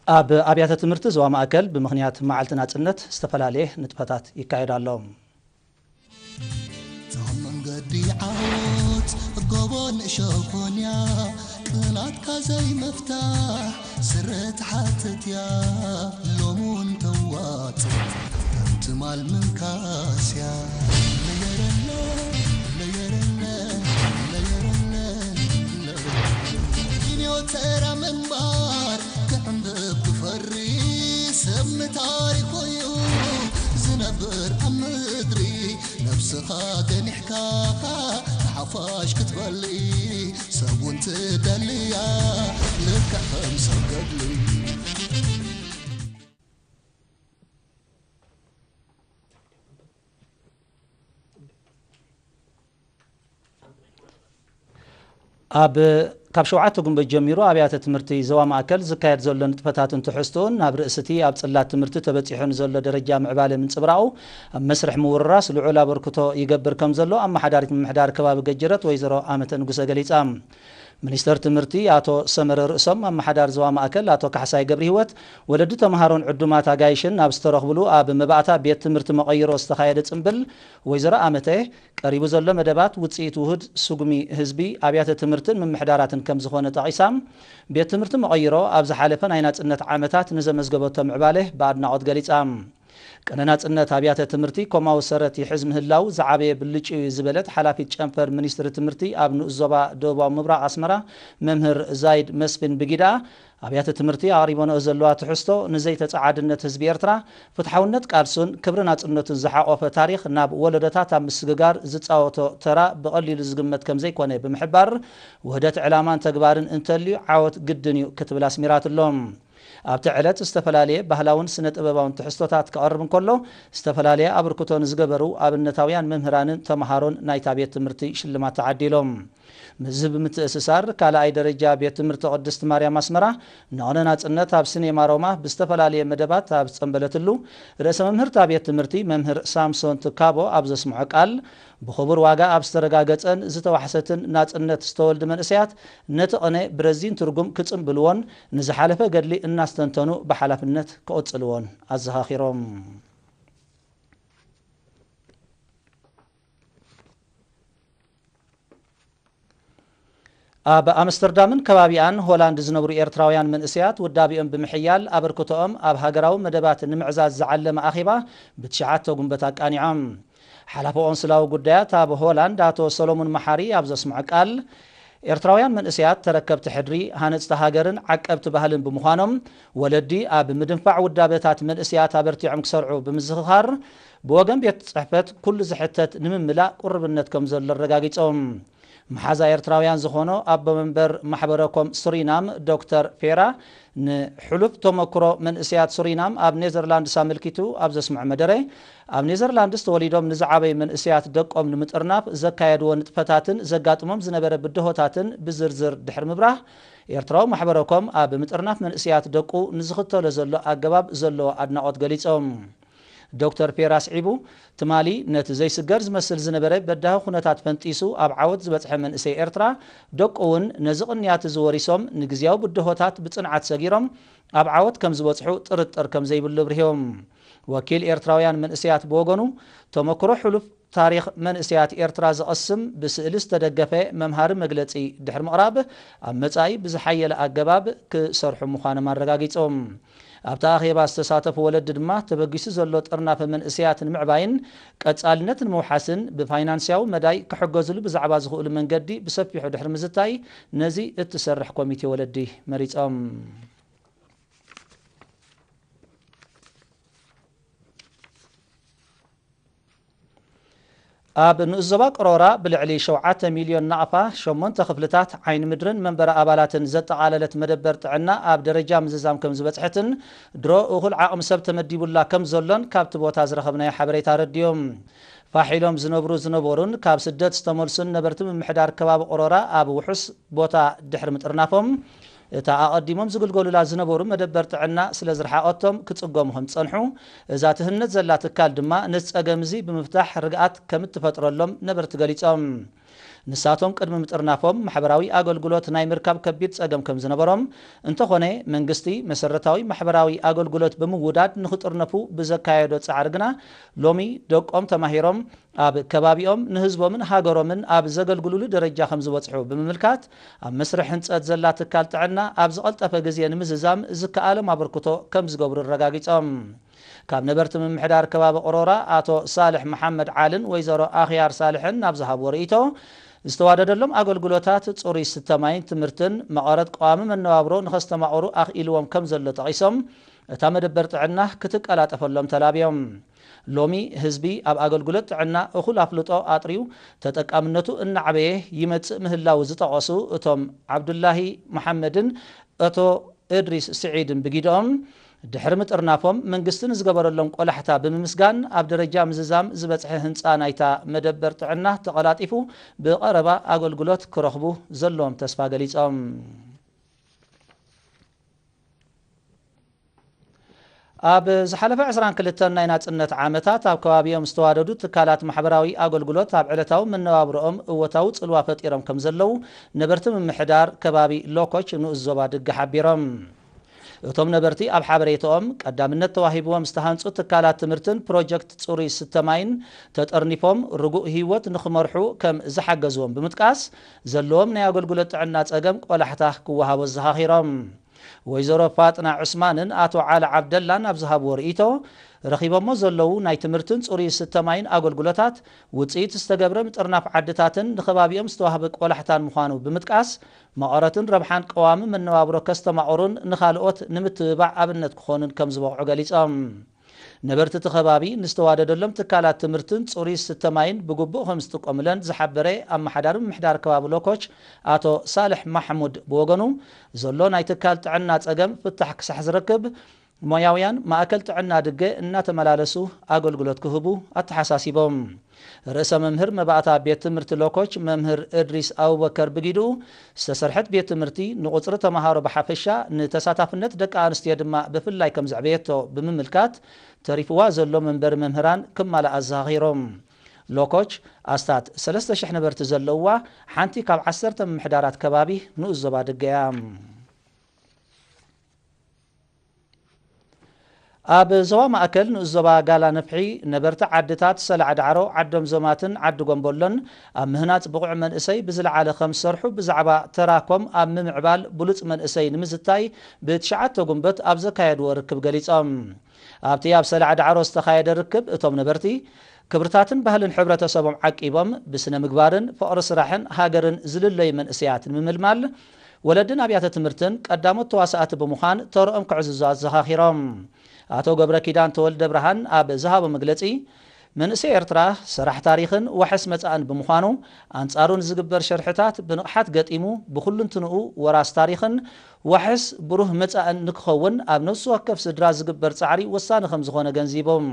ኣብ ኣብያተ ትምህርቲ ዞባ ማእከል ብምኽንያት መዓልቲ ናጽነት ዝተፈላለየ ንጥፈታት ይካየድ ኣሎ። እታ መንገዲ ዓወት ጎቦ ንእሾኾንያ፣ ቅናትካ ዘይምፍታሕ ስረ ትሓትት እያ። ሎሚ እውን ተዋጽእ ከም ትማል ምንካስያ። ለየረለ፣ ለየረለ፣ ለየረለ፣ ለየረለ። ኪንዮ ተራ ምንባር ክዕንብብ ክፈሪ ሰብ ንታሪኹ እዩ ዝነብር ኣብ ምድሪ። ነብስኻ ገኒሕካ ንሓፋሽ ክትበሊ ሰብ እውን ትደልያ ልክዕ ከም ሰብ ገድሊ። ኣብ ካብ ሸውዓተ ጉንበት ጀሚሩ ኣብያተ ትምህርቲ ዞባ ማእከል ዝካየድ ዘሎ ንጥፈታትን ትሕዝቶን ናብ ርእሲ እቲ ኣብ ጽላት ትምህርቲ ተበጺሑ ንዘሎ ደረጃ ምዕባለ ምንጽብራቑ ኣብ መስርሕ ምውርራስ ልዑል ኣበርክቶ ይገብር ከም ዘሎ ኣመሓዳሪት ምምሕዳር ከባቢ ገጀረት ወይዘሮ ኣመተ ንጉሰ ገሊጻ። ሚኒስተር ትምህርቲ ኣቶ ሰመረ ርእሶም፣ ኣመሓዳሪ ዞባ ማእከል ኣቶ ካሕሳይ ገብረሂወት፣ ወለዲ ተምሃሮን ዕዱማት ኣጋይሽን ናብ ዝተረኽብሉ ኣብ መባእታ ቤት ትምህርቲ መቐይሮ ዝተኻየደ ጽምብል ወይዘሮ ኣመተ፣ ቀሪቡ ዘሎ መደባት ውጽኢት ውሁድ ስጉሚ ህዝቢ፣ ኣብያተ ትምህርትን ምምሕዳራትን ከም ዝኾነ ጠቒሳ፣ ቤት ትምህርቲ መቐይሮ ኣብ ዝሓለፈ ናይ ናጽነት ዓመታት ንዘመዝገበቶ ምዕባለ ብኣድናቖት ገሊጻ። ቅነ ናጽነት ኣብያተ ትምህርቲ ኮማዊ ሰረት ይሕዝ ምህላው ዝዓበየ ብልጭ እዩ ዝበለት ሓላፊት ጨንፈር ሚኒስትሪ ትምህርቲ ኣብ ንኡስ ዞባ ደቡባዊ ምብራቕ ኣስመራ መምህር ዛይድ መስፍን ብጊዳ ኣብያተ ትምህርቲ ኣቕሪበንኦ ዘለዋ ትሕዝቶ ንዘይተጻዓድነት ህዝቢ ኤርትራ፣ ፍትሓውነት ቃልሱን ክብሪ ናጽነቱን ዝሓቖፈ ታሪኽ ናብ ወለዶታት ኣብ ምስግጋር ዝጻወቶ ተራ ብቐሊሉ ዝግመት ከም ዘይኮነ ብምሕባር፣ ውህደት ዕላማን ተግባርን እንተልዩ ዓወት ግድን እዩ ክትብል ኣስሚራትሎም። ኣብቲ ዕለት ዝተፈላለየ ባህላውን ስነ ጥበባውን ትሕዝቶታት ክቐርብ እንከሎ፣ ዝተፈላለየ ኣበርክቶ ንዝገበሩ ኣብነታውያን መምህራንን ተምሃሮን ናይታ ቤት ትምህርቲ ሽልማት ተዓዲሎም። ምስዚ ብምትእስሳር፣ ካልኣይ ደረጃ ቤት ትምህርቲ ቅድስቲ ማርያም ኣስመራ ንቕነ ናጽነት ኣብ ሲኔማ ሮማ ብዝተፈላለየ መደባት ኣብ ዝጸንበለትሉ፣ ርእሰ መምህርታ ቤት ትምህርቲ መምህር ሳምሶን ትካቦ ኣብ ዘስምዖ ቃል፣ ብኽቡር ዋጋ ኣብ ዝተረጋገጸን ዝተዋሕሰትን ናጽነት ዝተወልዱ መንእሰያት ነቲ ቅነ ብረዚን ትርጉም ክጽንብልዎን ንዝሓለፈ ገድሊ እናስተንተኑ ብሓላፍነት ክቕጽልዎን ኣዘኻኺሮም። ኣብ ኣምስተርዳምን ከባቢኣን ሆላንድ ዝነብሩ ኤርትራውያን መንእሰያት ውዳቤኦም ብምሕያል ኣበርክቶኦም ኣብ ሃገራዊ መደባት ንምዕዛዝ ዝዓለመ ኣኼባ ብትሽዓተ ጉንበት ኣቃኒዖም። ሓላፊ ቆንስላዊ ጉዳያት ኣብ ሆላንድ ኣቶ ሰሎሙን መሓሪ ኣብ ዘስምዖ ቃል፣ ኤርትራውያን መንእሰያት ተረከብቲ ሕድሪ፣ ሃነጽቲ ሃገርን ዓቀብቲ ባህልን ብምዃኖም፣ ወለዲ ኣብ ምድንፋዕ ውዳበታት መንእሰያት ኣበርቲዖም ክሰርዑ ብምዝኽኻር፣ ብወገን ቤት ጽሕፈት ኩሉ ዝሕተት ንምምላእ ቁርብነት ከም ዘሎ ኣረጋጊጾም። መሓዛ ኤርትራውያን ዝኾኖ ኣቦ መንበር ማሕበረኮም ሱሪናም ዶክተር ፌራ ንሕሉፍ ተመክሮ መንእሰያት ሱሪናም ኣብ ኔዘርላንድስ ኣመልኪቱ ኣብ ዘስምዖ መደረ፣ ኣብ ኔዘርላንድስ ተወሊዶም ንዝዓበዩ መንእሰያት ደቆም ንምጥርናፍ ዘካየድዎ ንጥፈታትን ዘጋጥሞም ዝነበረ ብድሆታትን ብዝርዝር ድሕሪ ምብራህ፣ ኤርትራዊ ማሕበረኮም ኣብ ምጥርናፍ መንእሰያት ደቁ ንዝኽተሎ ዘሎ ኣገባብ ዘለዎ ኣድናቖት ገሊጾም። ዶክተር ፔር ኣስዒቡ፣ ትማሊ ነቲ ዘይስገር ዝመስል ዝነበረ በዳሂ ኩነታት ፈንጢሱ ኣብ ዓወት ዝበጽሐ መንእሰይ ኤርትራ፣ ደቁ እውን ነዚ ቅንያት እዚ ወሪሶም ንግዝያዊ ብድሆታት ብጽንዓት ሰጊሮም ኣብ ዓወት ከም ዝበጽሑ ጥርጥር ከም ዘይብሉ ኣብሪሆም። ወኪል ኤርትራውያን መንእሰያት ብወገኑ፣ ተመክሮ ሕሉፍ ታሪኽ መንእሰያት ኤርትራ ዘቐስም ብስእሊ ዝተደገፈ መምሃሪ መግለጺ ድሕሪ ምቕራብ፣ ኣብ መጻኢ ብዝሓየለ ኣገባብ ክሰርሑ ምዃኖም ኣረጋጊጾም። ኣብቲ ኣኼባ ዝተሳተፉ ወለዲ ድማ፣ ተበጊሱ ዘሎ ጥርናፈ መንእሰያት ንምዕባይን ቀጻልነት ንምውሓስን ብፋይናንስያዊ መዳይ ክሕገዝሉ ብዛዕባ ዝኽእሉ መንገዲ ብሰፊሑ ድሕሪ ምዝታይ፣ ነዚ እትሰርሕ ኮሚቴ ወለዲ መሪጾም። ኣብ ንኡስ ዞባ ቅሮራ ብልዕሊ ሸውዓተ ሚልዮን ናቕፋ፣ ሸሞንተ ክፍልታት ዓይኒ ምድርን መንበሪ ኣባላትን ዘጠቓለለት መደበር ጥዕና ኣብ ደረጃ ምዝዛም ከም ዝበጽሐትን ድሮ እኹል ዓቕሚ ሰብ ተመዲቡላ ከም ዘሎን ካብቲ ቦታ ዝረኸብናዮ ሓበሬታ ኣረዲኦም። ፋሕ ኢሎም ዝነብሩ ዝነበሩን ካብ ስደት ዝተመልሱን ነበርቲ ምምሕዳር ከባቢ ቅሮራ ኣብ ውሑስ ቦታ ድሕሪ ምጥርናፎም፣ እታ ኣቐዲሞም ዝግልገሉላ ዝነበሩ መደበር ጥዕና ስለ ዝረሓቐቶም ክጽገሙ ከም ዝጸንሑ፣ እዛ ትህነጽ ዘላ ትካል ድማ ነዚ ጸገም እዚ ብምፍታሕ ርግኣት ከም እትፈጥረሎም ነበርቲ ገሊጾም። ንሳቶም ቅድሚ ምጥርናፎም ማሕበራዊ ኣገልግሎት ናይ ምርካብ ከቢድ ጸገም ከም ዝነበሮም፣ እንተኾነ መንግስቲ መሰረታዊ ማሕበራዊ ኣገልግሎት ብምውዳድ ንኽጥርነፉ ብዘካየዶ ጻዕሪ ግና ሎሚ ደቆም ተማሂሮም ኣብ ከባቢኦም ንህዝቦምን ሃገሮምን ኣብ ዘገልግሉሉ ደረጃ ከም ዝበጽሑ ብምምልካት፣ ኣብ መስርሕ ህንጸት ዘላ ትካል ጥዕና ኣብ ዝቐልጠፈ ግዜ ንምዝዛም ዝከኣሎም ኣበርክቶ ከም ዝገብሩ ኣረጋጊጾም። ካብ ነበርቲ ምምሕዳር ከባቢ ቅሮራ ኣቶ ሳልሕ መሓመድ ዓልን ወይዘሮ ኣኽያር ሳልሕን ናብ ዝሃብዎ ርእይቶ፣ ዝተዋደደሎም ኣገልግሎታት ጽሩይ ስተ ማይን ትምህርትን መቐረት ቀዋሚ መነባብሮ ንኸስተማቕሩ ኣኽኢልዎም ከም ዘሎ ጠቒሶም፣ እታ መደበር ጥዕና ክትቀላጠፈሎም ተላብዮም። ሎሚ ህዝቢ ኣብ ኣገልግሎት ጥዕና እኹል ኣፍልጦ ኣጥርዩ ተጠቃምነቱ እናዓበየ ይመጽእ ምህላው ዝጠቐሱ እቶም ዓብዱላሂ መሓመድን እቶ እድሪስ ስዒድን ብጊድኦም፣ ድሕሪ ምጥርናፎም መንግስቲ ንዝገበረሎም ቆላሕታ ብምምስጋን፣ ኣብ ደረጃ ምዝዛም ዝበጽሐ ህንጻ ናይታ መደበር ጥዕና ተቐላጢፉ ብቐረባ ኣገልግሎት ክረኽቡ ዘለዎም ተስፋ ገሊጾም። ኣብ ዝሓለፈ ዕስራን ክልተን ናይ ናጽነት ዓመታት ኣብ ከባቢኦም ዝተዋደዱ ትካላት ማሕበራዊ ኣገልግሎት ኣብ ዕለታዊ መነባብሮኦም እወታዊ ጽልዋ ፈጢሮም ከም ዘለዉ ነበርቲ ምምሕዳር ከባቢ ሎኮች ንኡስ ዞባ ድገ ሓቢሮም። እቶም ነበርቲ ኣብ ሓበሬታኦም ቀዳምነት ተዋሂብዎም ዝተሃንጹ ትካላት ትምህርትን ፕሮጀክት ጽሩይ ስተ ማይን ተጠርኒፎም ርጉእ ህይወት ንኽመርሑ ከም ዝሓገዝዎም ብምጥቃስ ዘለዎም ናይ ኣገልግሎት ጥዕና ጸገም ቆላሕታ ክወሃቦ ኣዘኻኺሮም። ወይዘሮ ፋጥና ዑስማንን ኣቶ ዓሊ ዓብደላን ኣብ ዝሃብዎ ርእይቶ፣ ረኺቦሞ ዘለዉ ናይ ትምህርትን ጽሩይ ስተ ማይን ኣገልግሎታት ውጽኢት ዝተገብረ ምጥርናፍ ዓድታትን ንኸባቢኦም ዝተዋህበ ቆላሕታን ምዃኑ ብምጥቃስ፣ መቐረትን ረብሓን ቀዋሚ መነባብሮ ከስተማቕሩን ንኻልኦት ንምትብባዕ ኣብነት ክኾኑን ከም ዝበቕዑ ገሊጾም። ነበርቲ እቲ ከባቢ ንዝተዋደደሎም ትካላት ትምህርትን ጽሩይ ስተ ማይን ብግቡእ ከም ዝጥቀሙለን ዝሓበረ ኣመሓዳሪ ምምሕዳር ከባቢ ሎኮች ኣቶ ሳልሕ ማሕሙድ ብወገኑ፣ ዘሎ ናይ ትካል ጥዕና ጸገም ፍታሕ ክሳሕ ዝረክብ ሞያውያን ማእከል ጥዕና ድገ እናተመላለሱ ኣገልግሎት ክህቡ ኣተሓሳሲቦም። ርእሰ መምህር መባእታ ቤት ትምህርቲ ሎኮች መምህር እድሪስ ኣቡበከር ብጊድኡ፣ ዝተሰርሐት ቤት ትምህርቲ ንቁጽሪ ተመሃሮ ብሓፈሻ፣ ንተሳታፍነት ደቂ ኣንስትዮ ድማ ብፍላይ ከም ዘዕበየቶ ብምምልካት፣ ተሪፍዋ ዘሎ መንበሪ መምህራን ክማልእ ኣዘኻኺሮም። ሎኮች ኣስታት ሰለስተ ሽሕ ነበርቲ ዘለውዋ ሓንቲ ካብ ዓሰርተ ምምሕዳራት ከባቢ ንኡስ ዞባ ድገ እያ። ኣብ ዞባ ማእከል ንኡስ ዞባ ጋላ ነፍሒ ነበርቲ ዓድታት ሰላዕ ዳዕሮ፣ ዓዶም ዞማትን ዓዲ ጎምቦሎን ኣብ ምህናጽ ብቑዕ መንእሰይ ብዝለዓለ ከም ዝሰርሑ ብዛዕባ ተራኮም ኣብ ምምዕባል ብሉጽ መንእሰይ ንምዝታይ ብትሽዓተ ጉንበት ኣብ ዘካየድዎ ርክብ ገሊጾም። ኣብቲ ኣብ ሰላዕ ዳዕሮ ዝተኻየደ ርክብ እቶም ነበርቲ ክብርታትን ባህልን ሕብረተሰቦም ዓቂቦም ብስነ ምግባርን ፍቕሪ ስራሕን ሃገርን ዝልለዩ መንእሰያት ንምምልማል ወለድን ኣብያተ ትምህርትን ቀዳሞት ተዋሳእቲ ብምዃን ተርኦም ክዕዝዙ ኣዘኻኺሮም። ኣቶ ገብረ ኪዳን ተወልደ ብርሃን ኣብ ዝሃቦ መግለጺ፣ መንእሰይ ኤርትራ ሰራሕ ታሪኽን ዋሕስ መጻእን ብምዃኑ፣ ኣንጻሩ ንዝግበር ሸርሕታት ብንቕሓት ገጢሙ ብኹልንትንኡ ወራስ ታሪኽን ዋሕስ ብሩህ መጻእን ንክኸውን ኣብ ነፍሲ ወከፍ ስድራ ዝግበር ጻዕሪ ወሳኒ ከም ዝኾነ ገንዚቦም።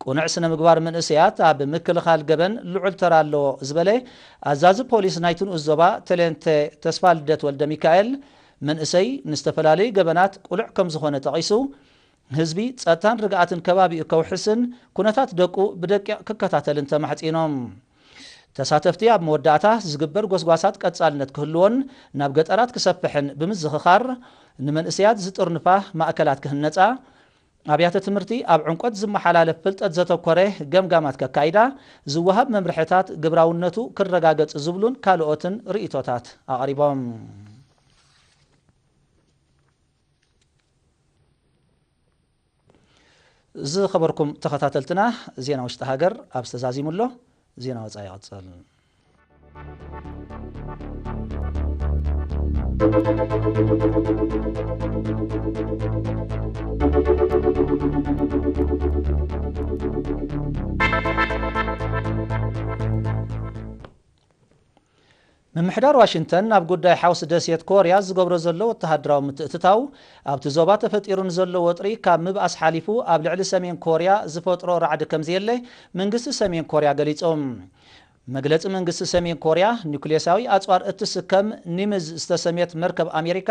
ቅኑዕ ስነ ምግባር መንእሰያት ኣብ ምክልኻል ገበን ልዑል ተራ ኣለዎ ዝበለ ኣዛዚ ፖሊስ ናይቲ ንኡስ ዞባ ተሌንተ ተስፋ ልደት ወልደ ሚካኤል፣ መንእሰይ ንዝተፈላለዩ ገበናት ቅሉዕ ከም ዝኾነ ጠቒሱ፣ ህዝቢ ጸጥታን ርግኣትን ከባቢኡ ከውሕስን ኩነታት ደቁ ብደቂቕ ክከታተልን ተማሕጺኖም። ተሳተፍቲ ኣብ መወዳእታ ዝግበር ጎስጓሳት ቀጻልነት ክህልዎን ናብ ገጠራት ክሰፍሕን ብምዝኽኻር፣ ንመንእሰያት ዝጥርንፋ ማእከላት ክህነጻ፣ ኣብያተ ትምህርቲ ኣብ ዕምቆት ዝመሓላለፍ ፍልጠት ዘተኮረ ገምጋማት ከካይዳ፣ ዝወሃብ መምርሕታት ግብራውነቱ ክረጋገጽ ዝብሉን ካልኦትን ርእይቶታት ኣቕሪቦም። ዝኸበርኩም ተኸታተልትና፣ ዜና ውሽጢ ሃገር ኣብ ዝተዛዚሙ ኣሎ። ዜና ወጻኢ ይቕጽል። ምምሕዳር ዋሽንግተን ናብ ጉዳይ ሓውሲ ደሴት ኮርያ ዝገብሮ ዘሎ ወተሃደራዊ ምትእትታው፣ ኣብቲ ዞባ ተፈጢሩ ንዘሎ ወጥሪ ካብ ምብኣስ ሓሊፉ ኣብ ልዕሊ ሰሜን ኮርያ ዝፈጥሮ ራዕዲ ከም ዘየለ መንግስቲ ሰሜን ኮርያ ገሊጹ። መግለጺ መንግስቲ ሰሜን ኮርያ፣ ኒኩሌሳዊ ኣጽዋር እትስከም ኒምዝ ዝተሰምየት መርከብ ኣሜሪካ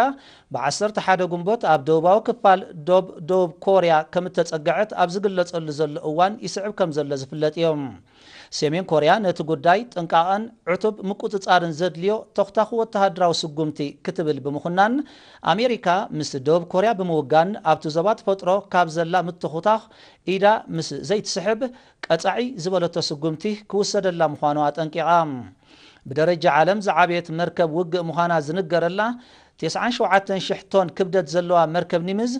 ብ ዓሰርተ ሓደ ግንቦት ኣብ ደቡባዊ ክፋል ዶብ ደቡብ ኮርያ ከም እተጸግዐት ኣብ ዝግለጸሉ ዘሎ እዋን ይስዕብ ከም ዘሎ ዝፍለጥ እዩ። ሰሜን ኮርያ ነቲ ጉዳይ ጥንቃቐን ዕቱብ ምቁጽጻርን ዘድልዮ ተኹታኹ ወተሃደራዊ ስጉምቲ ክትብል ብምኹናን፣ ኣሜሪካ ምስ ደቡብ ኮርያ ብምውጋን ኣብቲ ዞባ ተፈጥሮ ካብ ዘላ ምትኹታኽ ኢዳ ምስ ዘይትስሕብ፣ ቀጻዒ ዝበለቶ ስጉምቲ ክውሰደላ ምዃኑ ኣጠንቂቓ። ብደረጃ ዓለም ዝዓበየት መርከብ ውግእ ምዃና ዝንገረላ፣ ተስዓን ሸውዓተን ሽሕ ቶን ክብደት ዘለዋ መርከብ ኒምዝ፣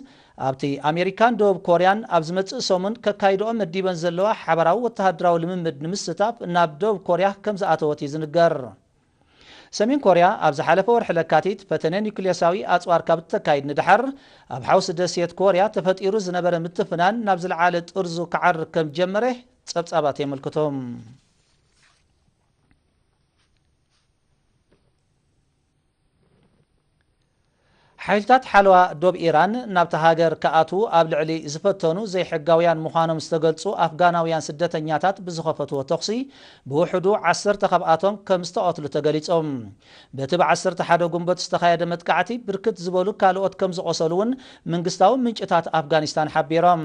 ኣብቲ ኣሜሪካን ደቡብ ኮርያን ኣብ ዝመጽእ ሰሙን ከካይድኦ መዲበን ዘለዋ ሓባራዊ ወተሃደራዊ ልምምድ ንምስታፍ ናብ ደቡብ ኮርያ ከም ዝኣተወት እዩ ዝንገር። ሰሜን ኮርያ ኣብ ዝሓለፈ ወርሒ ለካቲት ፈተነ ኒውክሌሳዊ ኣጽዋር ካብ እተካይድ ንድሓር፣ ኣብ ሓውሲ ደሴት ኮርያ ተፈጢሩ ዝነበረ ምትፍናን ናብ ዝለዓለ ጥርዙ ክዓርግ ከም ጀመረ ጸብጻባት የመልክቱ። ሓይልታት ሓለዋ ዶብ ኢራን ናብታ ሃገር ክኣትዉ ኣብ ልዕሊ ዝፈተኑ ዘይሕጋውያን ምዃኖም ዝተገልጹ ኣፍጋናውያን ስደተኛታት ብዝኸፈትዎ ተኹሲ ብውሕዱ ዓሰርተ ካብኣቶም ከም ዝተቐትሉ ተገሊጾም። በቲ ብዓሰርተ ሓደ ጉንበት ዝተኻየደ መጥቃዕቲ ብርክት ዝበሉ ካልኦት ከም ዝቖሰሉ እውን መንግስታዊ ምንጭታት ኣፍጋኒስታን ሓቢሮም።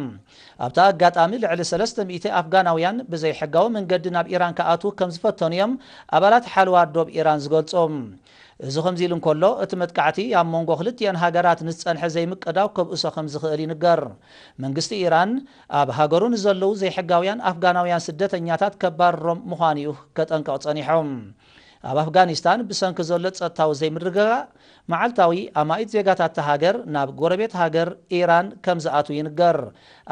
ኣብቲ ኣጋጣሚ ልዕሊ ሰለስተ ሚእቲ ኣፍጋናውያን ብዘይሕጋዊ መንገዲ ናብ ኢራን ክኣትዉ ከም ዝፈተኑ እዮም ኣባላት ሓለዋ ዶብ ኢራን ዝገልጹ። እዚ ከምዚ ኢሉ እንከሎ፣ እቲ መጥቃዕቲ ኣብ መንጎ ክልቲአን ሃገራት ንዝጸንሐ ዘይምቅዳው ከብእሶ ከም ዝኽእል ይንገር። መንግስቲ ኢራን ኣብ ሃገሩ ንዘለዉ ዘይሕጋውያን ኣፍጋናውያን ስደተኛታት ከባርሮም ምዃኑ እዩ ከጠንቅቕ ጸኒሖም። ኣብ ኣፍጋኒስታን ብሰንኪ ዘሎ ጸጥታዊ ዘይምርግጋእ፣ መዓልታዊ ኣማኢት ዜጋታት እታ ሃገር ናብ ጎረቤት ሃገር ኢራን ከም ዝኣትዉ ይንገር።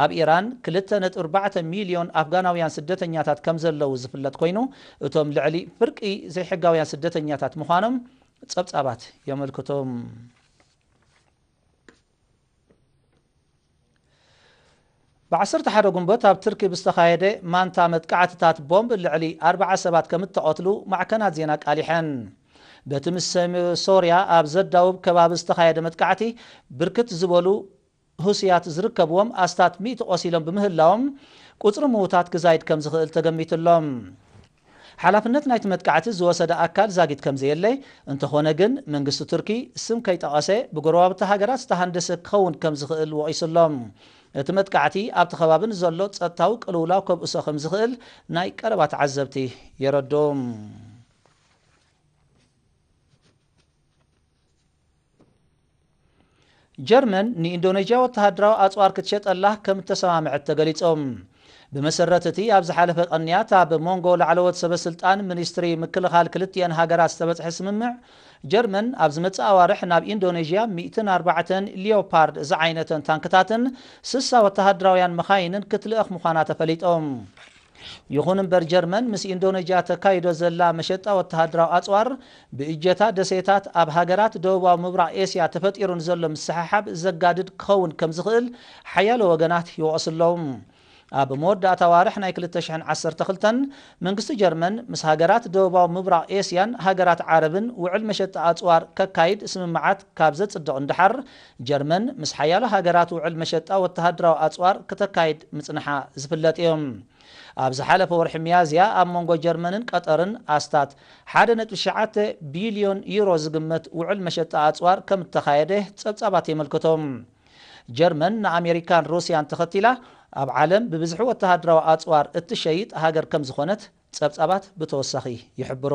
ኣብ ኢራን ክልተ ነጥቢ ኣርባዕተ ሚልዮን ኣፍጋናውያን ስደተኛታት ከም ዘለዉ ዝፍለጥ ኮይኑ፣ እቶም ልዕሊ ፍርቂ ዘይሕጋውያን ስደተኛታት ምዃኖም ጸብጻባት የመልክቱ። ብ ዓሰርተ ሓደ ጉንበት ኣብ ትርኪ ብዝተኻየደ ማንታ መጥቃዕትታት ቦምብ ልዕሊ ኣርባዓ ሰባት ከም እተቐትሉ ማዕከናት ዜና ኣቃሊሐን። በቲ ምስ ሰሜ-፣ ሶርያ ኣብ ዘዳውብ ከባቢ ዝተኻየደ መጥቃዕቲ ብርክት ዝበሉ ሁስያት ዝርከብዎም ኣስታት ሚእቲ ቆሲሎም ብምህላዎም፣ ቁጽሪ ምዉታት ክዛይድ ከም ዝኽእል ተገሚቱ ኣሎ። ሓላፍነት ናይቲ መጥቃዕቲ ዝወሰደ ኣካል ዛጊት ከም ዘየለ፣ እንተኾነ ግን መንግስቲ ቱርኪ ስም ከይጠቐሰ ብጎረባብቲ ሃገራት ዝተሃንደሰ ክኸውን ከም ዝኽእል ወቒሱ ኣሎ። እቲ መጥቃዕቲ ኣብቲ ከባቢ ንዘሎ ጸጥታዊ ቅልውላው ከብእሶ ከም ዝኽእል ናይ ቀረባ ተዓዘብቲ የረድኡ። ጀርመን ንኢንዶኔዥያ ወተሃደራዊ ኣጽዋር ክትሸጠላ ከም እተሰማምዐት ተገሊጾም። ብመሰረት እቲ ኣብ ዝሓለፈ ቀንያት ኣብ መንጎ ላዕለዎት ሰበ ስልጣን ሚኒስትሪ ምክልኻል ክልቲአን ሃገራት ዝተበጽሐ ስምምዕ፣ ጀርመን ኣብ ዝመጽእ ኣዋርሕ ናብ ኢንዶኔዥያ ሚእትን ኣርባዕተን ሊዮፓርድ ዝዓይነተን ታንክታትን ስሳ ወተሃደራውያን መኻይንን ክትልእኽ ምዃና ተፈሊጦም። ይኹን እምበር፣ ጀርመን ምስ ኢንዶኔዥያ ተካይዶ ዘላ መሸጣ ወተሃደራዊ ኣጽዋር፣ ብእጀታ ደሴታት ኣብ ሃገራት ደቡባዊ ምብራቕ ኤስያ ተፈጢሩ ንዘሎ ምስሕሓብ ዘጋድድ ክኸውን ከም ዝኽእል ሓያሎ ወገናት ይወቕሱ ኣለዉ። ኣብ መወዳእታ ኣዋርሕ ናይ ክልተ ሽሕን ዓሰርተ ክልተን፣ መንግስቲ ጀርመን ምስ ሃገራት ደቡባዊ ምብራቕ ኤስያን ሃገራት ዓረብን ውዕል መሸጣ ኣጽዋር ከካይድ ስምምዓት ካብ ዘጽድቕ እንድሓር፣ ጀርመን ምስ ሓያሎ ሃገራት ውዕል መሸጣ ወተሃደራዊ ኣጽዋር ክተካይድ ምጽንሓ ዝፍለጥ እዩ። ኣብ ዝሓለፈ ወርሒ ሚያዝያ ኣብ መንጎ ጀርመንን ቀጠርን ኣስታት ሓደ ነጥቢ ትሽዓተ ቢልዮን ዩሮ ዝግመት ውዕል መሸጣ ኣጽዋር ከም እተኻየደ ጸብጻባት የመልክቱ። ጀርመን ንኣሜሪካን ሩስያን ተኸቲላ ኣብ ዓለም ብብዝሒ ወተሃደራዊ ኣጽዋር እትሸይጥ ሃገር ከም ዝኾነት ጸብጻባት ብተወሳኺ ይሕብሩ።